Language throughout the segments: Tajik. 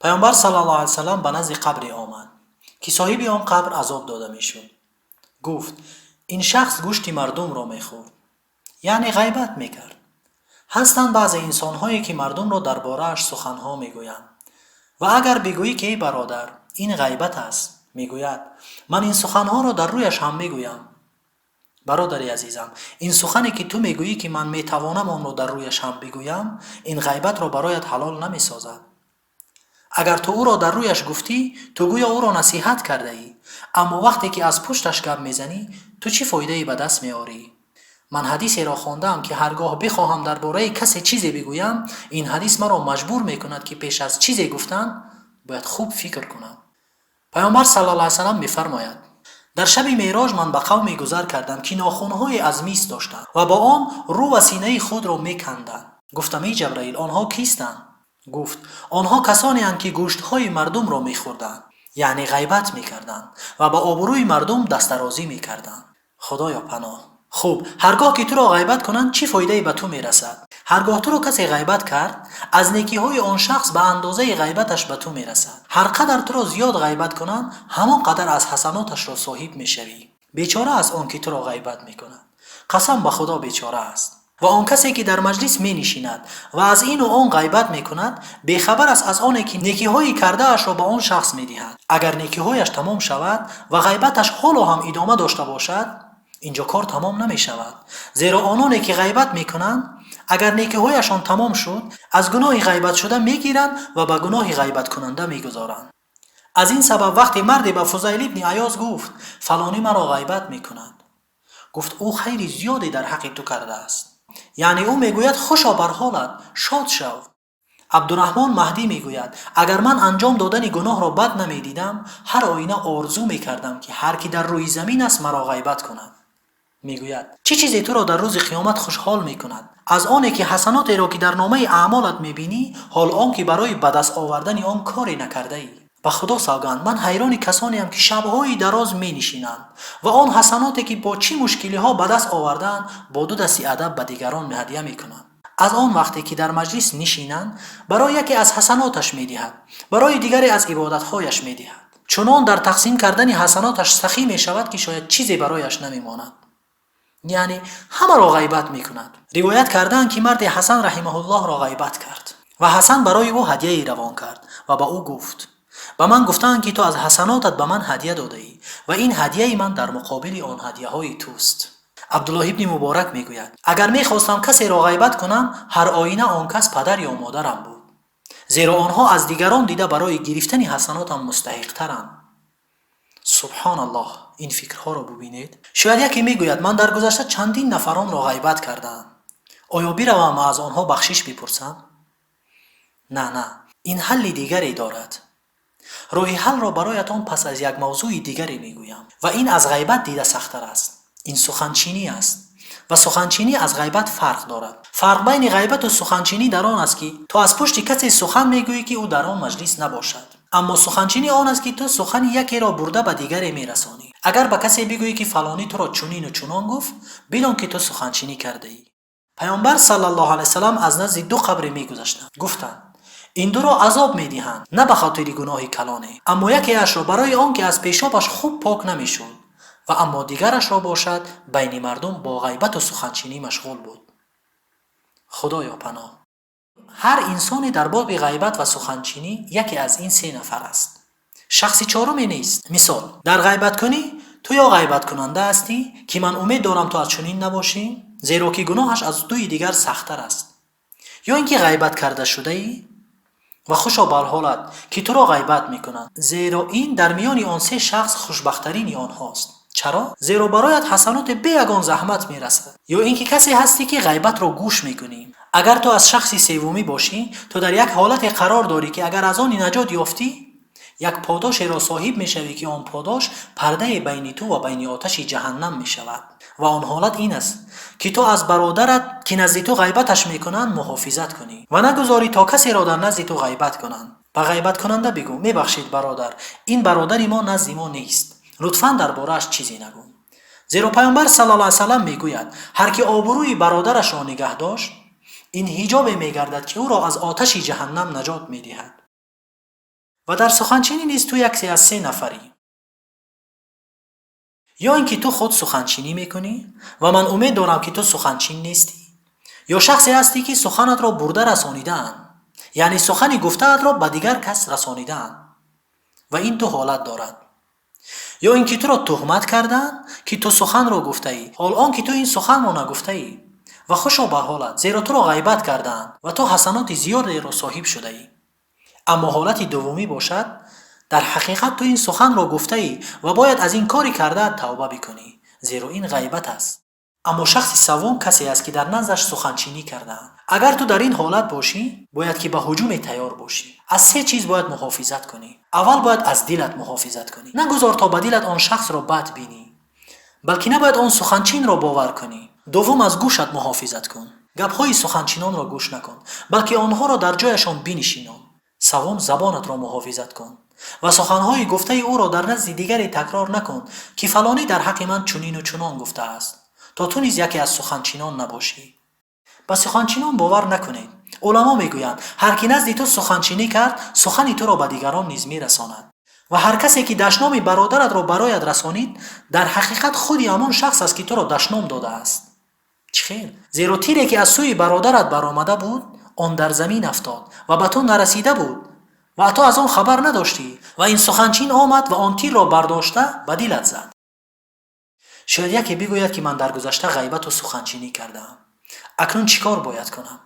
Паёмбар саллаллоҳу алайҳи васаллам ба назди қабре омад, ки соҳиби он қабр азоб дода мешуд. Гуфт: ин шахс гӯшти мардумро мехӯрд, яъне ғайбат мекард. Ҳастанд баъзе инсонҳое, ки мардумро дар борааш суханҳо мегӯянд. Ва агар бигӯӣ, ки эй бародар, ин ғайбат аст, мегӯяд: ман ин суханҳоро дар рӯяш ҳам мегӯям. Бародари азизам, ин сухане, ки ту мегӯӣ, ки ман метавонам онро дар рӯяш ҳам бигӯям, ин ғайбатро бароят ҳалол намесозад. Агар ту ӯро дар рӯяш гуфтӣ, ту гӯё ӯро насиҳат кардаӣ. Аммо вақте ки аз пушташ гап мезанӣ, ту чӣ фоидае ба даст меорӣ? Ман ҳадисеро хондаам, ки ҳаргоҳ бихоҳам дар бораи касе чизе бигӯям, ин ҳадис маро маҷбур мекунад, ки пеш аз чизе гуфтан бояд хуб фикр кунам. Паёмбар саллаллоҳу алайҳи васаллам мефармояд: дар шаби меърож ман ба қавме гузар кардам, ки нохунҳое аз мис доштанд ва бо он рӯ ва синаи худро меканданд. Гуфтам: эй Ҷабраил, онҳо кистанд? Гуфт: онҳо касонеанд, ки гӯштҳои мардумро мехӯрданд, яъне ғайбат мекарданд ва ба обрӯи мардум дастдарозӣ мекарданд. Худоё, паноҳ. Хуб, ҳаргоҳ ки туро ғайбат кунанд, чӣ фоидае ба ту мерасад? Ҳаргоҳ туро касе ғайбат кард, аз некиҳои он шахс ба андозаи ғайбаташ ба ту мерасад. Ҳар қадар туро зиёд ғайбат кунанд, ҳамон қадар аз ҳасаноташро соҳиб мешавӣ. Бечора аст он, ки туро ғайбат мекунад. Қасам ба Худо, бечора аст. Ва он касе, ки дар маҷлис менишинад ва аз ину он ғайбат мекунад, бехабар аст аз оне, ки некиҳои кардаашро ба он шахс медиҳад. Агар некиҳояш тамом шавад ва ғайбаташ ҳоло ҳам идома дошта бошад, инҷо кор тамом намешавад. Зеро ононе, ки ғайбат мекунанд, агар некиҳояшон тамом шуд, аз гуноҳи ғайбатшуда мегиранд ва ба гуноҳи ғайбаткунанда мегузоранд. Аз ин сабаб вақте марде ба Фузайл ибни Аёз гуфт: фалонӣ маро ғайбат мекунад, гуфт: ӯ хайри зиёде дар ҳаққи ту кардааст. Яъне ӯ мегӯяд: хушо бар ҳолат, шод шав. Абдураҳмон Маҳдӣ мегӯяд: агар ман анҷом додани гуноҳро бад намедидам, ҳар оина орзу мекардам, ки ҳар ки дар рӯи замин аст, маро ғайбат кунад. Мегӯяд: чӣ чизе туро дар рӯзи қиёмат хушҳол мекунад? Аз оне, ки ҳасанотеро, ки дар номаи аъмолат мебинӣ, ҳол он ки барои ба даст овардани он коре накардаӣ. Ба Худо савганд, ман ҳайрони касонеам, ки шабҳои дароз менишинанд ва он ҳасаноте, ки бо чӣ мушкилиҳо ба даст овардаанд, бо ду дасти адаб ба дигарон ҳадя мекунанд. Аз он вақте ки дар маҷлис нишинанд, барои яке аз ҳасаноташ медиҳад, барои дигаре аз ибодатҳояш медиҳад. Чунон дар тақсим кардани ҳасаноташ сахӣ мешавад, ки шояд чизе барояш намемонад. Яъне ҳамаро ғайбат мекунад. Ривоят кардаанд, ки марде Ҳасан раҳимаҳуллоҳро ғайбат кард ва Ҳасан барои ӯ ҳадияе равон кард ва ба ӯ гуфт: ба ман гуфтаанд, ки ту аз ҳасанотат ба ман ҳадия додаӣ ва ин ҳадияи ман дар муқобили он ҳадияҳои туст. Абдуллоҳ ибни Муборак мегӯяд: агар мехостам касеро ғайбат кунам, ҳар оина он кас падар ё модарам буд, зеро онҳо аз дигарон дида барои гирифтани ҳасанотам мустаҳиқтаранд. Субҳоналлоҳ, ин фикрҳоро бубинед. Шояд яке мегӯяд: ман дар гузашта чандин нафаронро ғайбат кардаам, оё биравам ва аз онҳо бахшиш бипурсам? На, на, ин ҳалли дигаре дорад. Роҳи ҳаллро бароятон пас аз як мавзӯи дигаре мегӯям ва ин аз ғайбат дида сахттар аст. Ин суханчинӣ аст ва суханчинӣ аз ғайбат фарқ дорад. Фарқ байни ғайбату суханчинӣ дар он аст, ки ту аз пушти касе сухан мегӯӣ, ки ӯ дар он маҷлис набошад. Аммо суханчинӣ он аст, ки ту сухани якеро бурда ба дигаре мерасонӣ. Агар ба касе бигӯӣ, ки фалонӣ туро чунину чунон гуфт, бидон, ки ту суханчинӣ кардаӣ. Паёмбар саллаллоҳу алайҳи васаллам аз назди ду қабре мегузаштанд. Гуфтанд: ин дуро азоб медиҳанд на ба хотири гуноҳи калоне, аммо якеашро барои он ки аз пешобаш хуб пок намешуд ва аммо дигарашро бошад, байни мардум бо ғайбату суханчинӣ машғул буд. Худоё, паноҳ. Ҳар инсоне дар боби ғайбат ва суханчинӣ яке аз ин се нафар аст, шахси чоруме нест. Мисол, дар ғайбаткунӣ ту ё ғайбаткунанда ҳастӣ, ки ман умед дорам ту аз чунин набошӣ, зеро ки гуноҳаш аз дуи дигар сахттар аст, ё ин ки ғайбат карда шудаӣ ва хушо бар ҳолат, ки туро ғайбат мекунанд, зеро ин дар миёни он се шахс хушбахттарини онҳост. Чаро? Зеро бароят ҳасаноте бе ягон заҳмат мерасад. Ё ин ки касе ҳастӣ, ки ғайбатро гӯш мекунӣ. Агар ту аз шахси севумӣ бошӣ, ту дар як ҳолате қарор дорӣ, ки агар аз он наҷот ёфтӣ, як подошеро соҳиб мешавӣ, ки он подош пардае байни ту ва байни оташи ҷаҳаннам мешавад. Ва он ҳолат ин аст, ки ту аз бародарат, ки назди ту ғайбаташ мекунанд, муҳофизат кунӣ ва нагузорӣ то касеро дар назди ту ғайбат кунанд. Ба ғайбаткунанда бигӯ: мебахшид, бародар, ин бародари мо назди мо нест, лутфан дар борааш чизе нагӯ. Зеро Паёмбар саллаллоҳу алайҳи васаллам мегӯяд: ҳар ки обрӯи бародарашро нигаҳ дошт, Ин ҳиҷобе мегардад, ки ӯро аз оташи ҷаҳаннам наҷот медиҳад. Ва дар суханчинӣ низ ту яке аз се нафарӣ. Ё ин ки ту худ суханчинӣ мекунӣ ва ман умед дорам, ки ту суханчин нестӣ, ё шахсе ҳастӣ, ки суханатро бурда расонидаанд, яъне сухани гуфтаатро ба дигар кас расонидаанд. Ва ин ду ҳолат дорад. Ё ин ки туро туҳмат кардаанд, ки ту суханро гуфтаӣ, ҳол он ки ту ин суханро нагуфтаӣ. Ва хушо ба ҳолат, зеро туро ғайбат кардаанд ва ту ҳасаноти зиёдеро соҳиб шудаӣ. Аммо ҳолати дуввумӣ бошад, дар ҳақиқат ту ин суханро гуфтаӣ ва бояд аз ин кори кардаат тавба бикунӣ, зеро ин ғайбат аст. Аммо шахси саввум касе аст, ки дар наздаш суханчинӣ кардаанд. Агар ту дар ин ҳолат бошӣ, бояд ки ба ҳуҷуме тайёр бошӣ. Аз се чиз бояд муҳофизат кунӣ. Аввал бояд аз дилат муҳофизат кунӣ. Нагузор то ба дилат он шахсро бад бинӣ, балки набояд он суханчинро бовар кунӣ. Дуввум, аз гӯшат муҳофизат кун. Гапҳои суханчинонро гӯш накун, балки онҳоро дар ҷояшон бинишинон. Саввум, забонатро муҳофизат кун ва суханҳои гуфтаи ӯро дар назди дигаре такрор накун, ки фалонӣ дар ҳаққи ман чунину чунон гуфтааст, то ту низ яке аз суханчинон набошӣ. Ба суханчинон бовар накунед. Уламо мегӯянд, ҳар ки назди ту суханчинӣ кард, сухани туро ба дигарон низ мерасонад. Ва ҳар касе ки дашноми бародаратро барояд расонид, дар ҳақиқат худи ҳамон шахс аст, ки туро дашном додааст. Чӣ хел? Зеро тире, ки аз сӯи бародарат баромада буд, он дар замин афтод ва ба ту нарасида буд ва ту аз он хабар надоштӣ, ва ин суханчин омад ва он тирро бардошта ба дилат зад. Шояд яке бигӯяд, ки ман дар гузашта ғайбату суханчинӣ кардаам, акнун чӣ кор бояд кунам?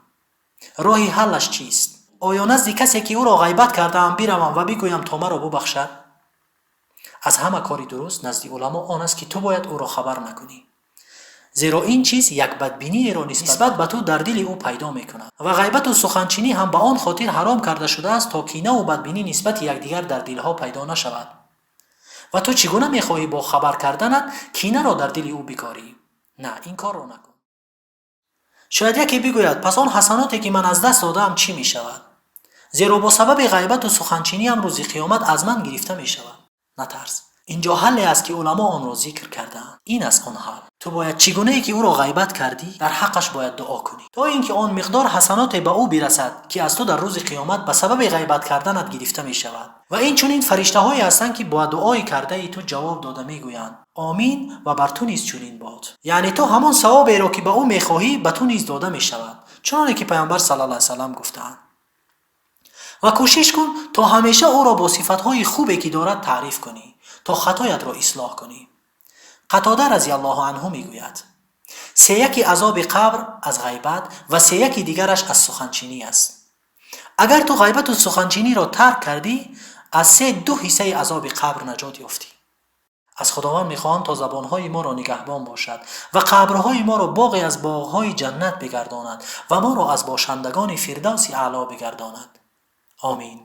Роҳи ҳаллаш чист? Оё назди касе, ки ӯро ғайбат кардаам, биравам ва бигӯям, то маро бубахшад? Аз ҳама кори дуруст назди уламо он аст, ки ту бояд ӯро хабар накунӣ, зеро ин чиз як бадбиниеро нисбат ба ту дар дили ӯ пайдо мекунад. Ва ғайбату суханчинӣ ҳам ба он хотир ҳаром карда шудааст, то кинаву бадбинӣ нисбати якдигар дар дилҳо пайдо нашавад. Ва ту чӣ гуна мехоҳӣ бо хабар карданат кинаро дар дили ӯ бикорӣ? На, ин корро накун. Шояд яке бигӯяд, пас он ҳасаноте, ки ман аз даст додаам, чӣ мешавад? Зеро бо сабаби ғайбату суханчиниам рӯзи қиёмат аз ман гирифта мешавад. Натарс, инҷо ҳалле аст, ки уламо онро зикр кардаанд. Ин аст он ҳал: ту бояд чӣ гунае ки ӯро ғайбат кардӣ, дар ҳаққаш бояд дуо кунӣ, то ин ки он миқдор ҳасаноте ба ӯ бирасад, ки аз ту дар рӯзи қиёмат ба сабаби ғайбат карданат гирифта мешавад. Ва инчунин фариштаҳое ҳастанд, ки бо дуои кардаи ту ҷавоб дода мегӯянд: «Омин ва бар ту низ чунин бод». Яъне ту ҳамон савоберо, ки ба ӯ мехоҳӣ, ба ту низ дода мешавад, чуноне ки Паёмбар саллаллоҳу алайҳи васаллам гуфтаанд. Ва кӯшиш кун, то ҳамеша ӯро бо сифатҳои хубе, ки дорад, таъриф кунӣ, то хатоятро ислоҳ кунӣ. Қатода разиаллоҳу анҳу мегӯяд: сеяки азоби қабр аз ғайбат ва сеяки дигараш аз суханчинӣ аст. Агар ту ғайбату суханчиниро тарк кардӣ, аз се ду ҳиссаи азоби қабр наҷот ёфтӣ. Аз Худованд мехоҳам, то забонҳои моро нигаҳбон бошад ва қабрҳои моро боғе аз боғҳои ҷаннат бигардонад ва моро аз бошандагони Фирдавси Аъло бигардонад. Омин.